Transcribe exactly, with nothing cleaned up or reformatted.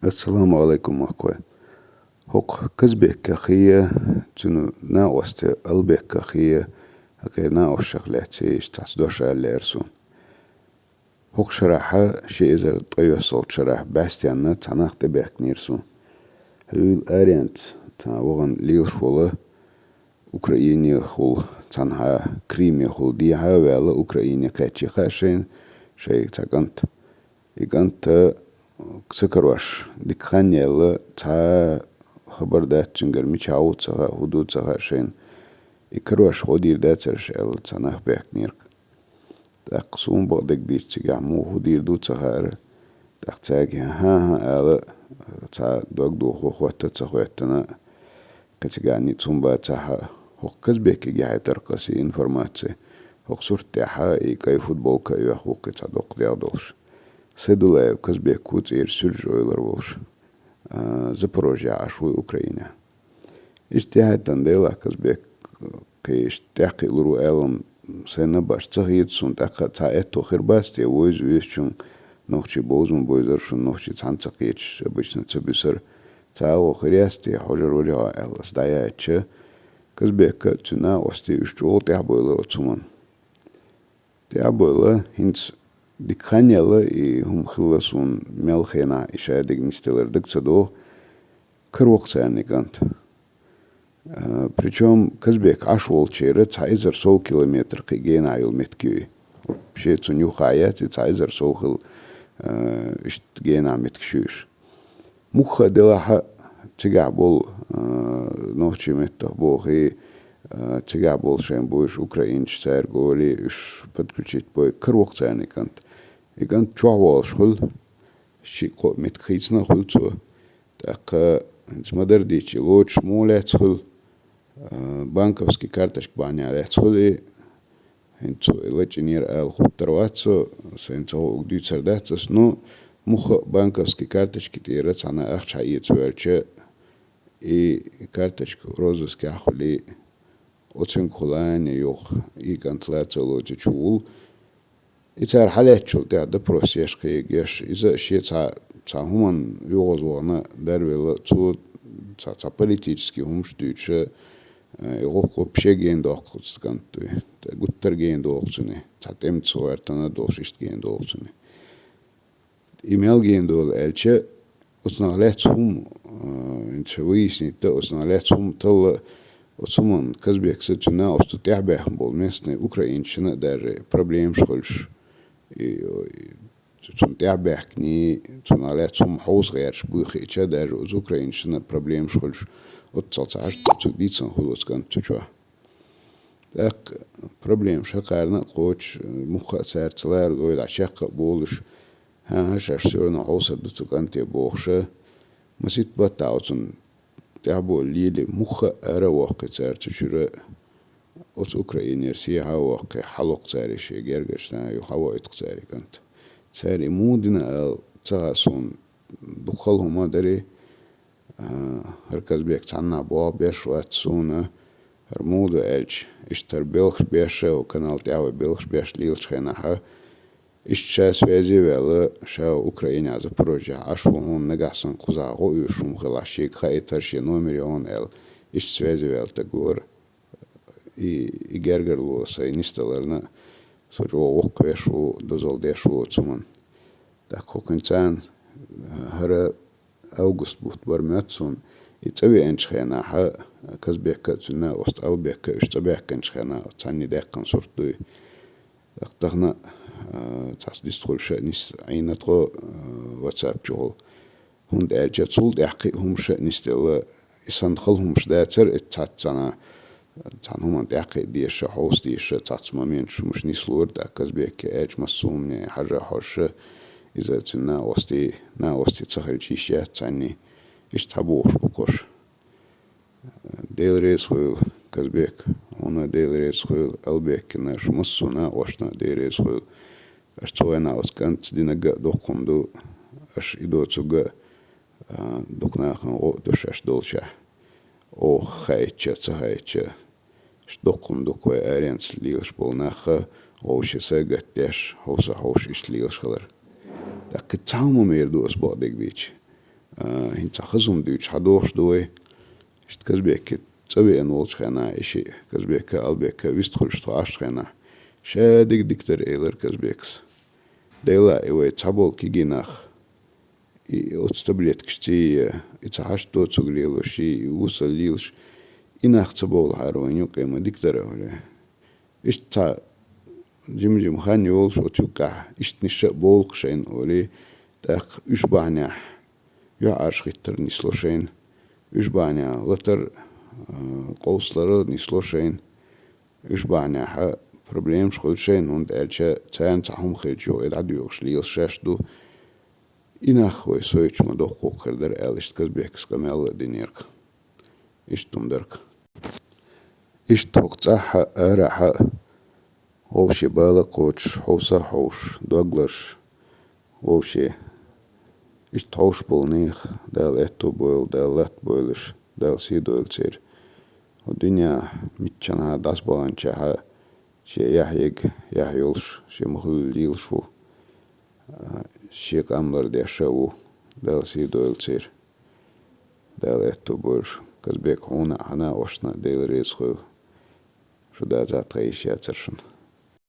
Ассаламу Ӏалайкум, махкой. ХӀокху Казбеках а, цуьнан накъостех Албеках а, хӀокхеран накъостех лаьцна иштта цхьацца дош ала лаьара суна. ХӀокху шарахь, ши эзар ткъайоьссалгӀачу шарахь, бӀаьстенна цхьа нах тӀебаьхкинера суна. Хьуьйла аренца цхьа вахана лелаш волу, Украинехула, цхьанхьа Кримехула дехьа а ваьлла, Украине кхаьччи хаьа шайна, шайга цхьа кӀант. И кӀант ца карош, дика хан яьлла, цхьа хабар дац цуьнгара, мичахь ву ца хаьа, хӀун ду ца хаьа шайна. И карош гӀо дийр дацара аша аьлла, цхьа нах баьхкинера. ТӀаккха суна бакъдерг дийцча цигахь муха хӀун дийр ду ца хаьара. ТӀаккха цаьрга хӀан-хӀа ала, цхьа дог дохо хӀотта а ца хӀоьттина, кхин цигахь ницкъ хӀума бацахь а. ХӀокху Казбекига яхьийтара-кх аса и информаци. ХӀокху сурт тӀехь и кӀай футболка а йоьхна ву-кх и цхьа доккха дегӀ долуш. Сайдулаев Казбек ву цӀера, суьржа ойлар волуш. А, Запорожьехь Ӏаш ву и Украинехь. Иштта яхьийтина делахь, Казбек, кхин иштта тӀаьхьакхиалур ву аьлла-м сайна башха ца хета суна, тӀаккха цхьа аьтто хир бац те, вевза-везачунна нохчий бовза ма бовзара шуна, нохчий цхьаьна ца кхеташ, обычно ца буьсура. Цхьа агӀо хир яц те, хьожур вара хьо аьлла, аса дӀаяьлча, Казбека а, цуьнан накъостий а уьш чӀогӀа тӀаьхьабевлла оцу хӀуманна. ТӀаьхьабевлла, хӀинца дика хан яьлла и хӀума хилла суна, мел хенахь и шайн дерг нисделлар дага ца догӀу, каравелла-кх царна и кӀант. А, причём Казбек Ӏаш волчеран цхьа эзар сов километр кхин генахь йолу меттиг ю и. Вообще цунна юххехь яц и, цхьа эзар сов хилла, а, иштта генахь меттигаш ю уьш. Мухха а делахь а, цигахь болу, а, нохчийн меттах бохий, а, цигахь болу шайн буйш украинцаш, цаьрга олий, уьш подключить бой, каравелла-кх царна и кӀант. И кӀант чохь волуш хуьлу, ши-кхо меттиг хийцина хуьлу цо. ТӀаккха хӀинца ма-дарра дийцча, и лоцуш муха лаьцна хуьлу, а, банковский карточка бахьанехь лаьцна хуьлу и. ХӀинца цо и лачкъийнера ала хӀуттур вац со, сайна ца хуург дуьйцур дац аса, но мухха а банковский карточки тӀера цхьана ахча хьаэца воьлча, и карточка розыскехь хуьлий, оцуьнгахула юха и кӀант лаца а лоций чу вуллу. И цара хьалаьцначул тӀаьхьа допрос еш, кхин еш, иза а шен цхьа, цхьа хӀуманна юхаза вахана дарвелла, цо цхьа, цхьа политический хӀумаш дуьйцуша, э, и гӀуллакх вообще гена доккху оцу кӀанта дуй. ТӀе гуттар гена догӀу цуьнан, цхьа тӀемаца гӀоьртина а долуш, иштта гена догӀу цуьнан. И мел гена долу аьлча, оцунах лаьцна хӀума, а, хӀинца выяснить дан, оцунах лаьцна хӀума талла, оцу хӀуманна Казбекца, цуьнан накъостаца тӀаьхьабаьхна болу местный украинцашна а даже проблемаш хуьлуш, и, и, цунна тӀаьхьабаьхкиний, цунах лаьцна хӀума хьовса гӀерташ буй хиъча, даже оцу украинцашна а проблемаш хуьлуш, оццул цхьа хьашт цуьнга дийцина хуьлу оцу кӀанта цу чохь. ТӀаккха проблемаш хӀокхарна а кхочуш, мухха а цара ца лара дой, дӀа чекх а болуш, хӀан-хӀа, шаьш всё равно хьовсур ду цу кӀанте бохуша, масийтта баттахь оцунна тӀаьхьаболу лелий, мухха а ара а воккхий цара цу чуьра, оцу Украинера сехьа а воккхий, хьалокх цара и шен гергарчу наха, юха хьавоуьйту-кх цара и кӀант. Цара и муха дина ала ца хаьа суна, дукха хала хӀума а дарий, а, хӀара Казбек цхьаннахь болх беш вац суна, хӀара муха ду аьлча, иштта хӀара белхаш беш, хӀокху канал тӀехь вай белхаш беш лелачу хенахь, иштта ша связи ваьлла, ша Украинехь, Запорожьехь Ӏаш ву, хьуна нагахь санна кхузахь гӀо оьшуш хӀума хилахь, шега хаийтар, шен номер йогӀу аьлла, иштта связи ваьлла стаг вара. И, и гергарло сайн нисдаларна, со чӀогӀа воккхавеш ву, дозалла деш ву оцу хӀуманна. ТӀаккха хӀокхуьнца, а, хӀара август бутт бара моьтту суна, и цӀа веанчу хенахь, Казбека а, цуьнан накъоста Албека а, уьш цӀа баьхкинчу хенахь, цхьаьний даьккхина сурт дуй. ТӀаккха тахана, а, цхьацца дистхуьлуш а нис Ӏийна тхо, а, WhatsApp чухула. ХӀунда аьлча цул тӀаьхьа кхин а хӀумаш а нисделла, и санна хала хӀумаш дацара, и цхьацца цхьана, цхьана хӀуманна тӀаьхьакхиа дезаш а, хьовса дезаш а, цхьацца моменташ хӀумаш нислора, тӀаккха Казбеке аьлча, массо а хӀумане хьажа а хьожуш а, иза цуьнан накъостий, накъостий ца хилча йиш яц цхьанний, иштта хьабохуш бу кхуш. Дела реза хуьйла, Казбек, хьуна а Дела реза хуьйла, Албекина, шу массо а накъошна а Дела реза хуьйла. Аша цу хенахь оцу кӀантаца динарг а доккха хӀума ду, аша и доцург а, а, дукха нахана гӀо а ду шаьш долчохь. Оха хаийтча а, ца хаийтча а. Иштта доккха хӀума ду-кх вай аренца лелаш болу нах а, вовшашца а гатдеш, хьовса хьовша иштта лелаш хилар. ТӀаккха кхин цхьа хӀума ма-м эр ду аса бакъдерг дийцча. А, хӀинца хазум дуьйцу хьан дохуш ду вай? Иштта Казбекке цӀа веана волчу хенахь, и шиъ Казбекка, Албекка вистхуьлуш тхо Ӏаш хенахь, ша диг дикадар элар Казбекас. Дела, и вай цхьаболу кегий нах, и оцу таблеткаш цӀий, и ца хьашт доцург лелош, и вусал лелаш, и нах ца бовлахьара вайн юкъе ма дикадар олий. Иштта цхьа жим-жим хан йолуш оцу юккъехь, иштта ниша а болу-кх шайна олий, тӀаккха уьш бахьанехь юьхьӀаьржа хӀиттар нисло шайна, уьш бахьанехь латар, а, къовсалар нисло шайна, уьш бахьанехь проблемаш хуьлу шайна, хӀунда аьлча царна цхьа хӀума хилча, и дӀадоьгӀуш лелаш шаьш ду. И нах вай сойтуш ма доккху хир дара аьлла, иштта Казбекас къамел а динера-кх. Иштта хӀума дара-кх. Иштта хӀокху цӀахь а, арахь а, вовше бала а кхочуш, хьовса а хьовш, дог лозуш, вовше иштта хьовш болу нехан Дала аьтто бойла, Дала латта бойла уьш, Дала сий дойла церан. ХӀокху дуьненахь миччанхьа дӀасабаханчохь а шен яхь ерг яхь йолуш, шен ма-хуьллу лелаш ву, а, шен къам лардеш а ву, Дала сий дойла церан. Дала аьтто бойла уьш. Казбек, хьуна а, хьан а, вашна а Дела реза хуьлда. Шу дацахь тхан йиш яцара шуна.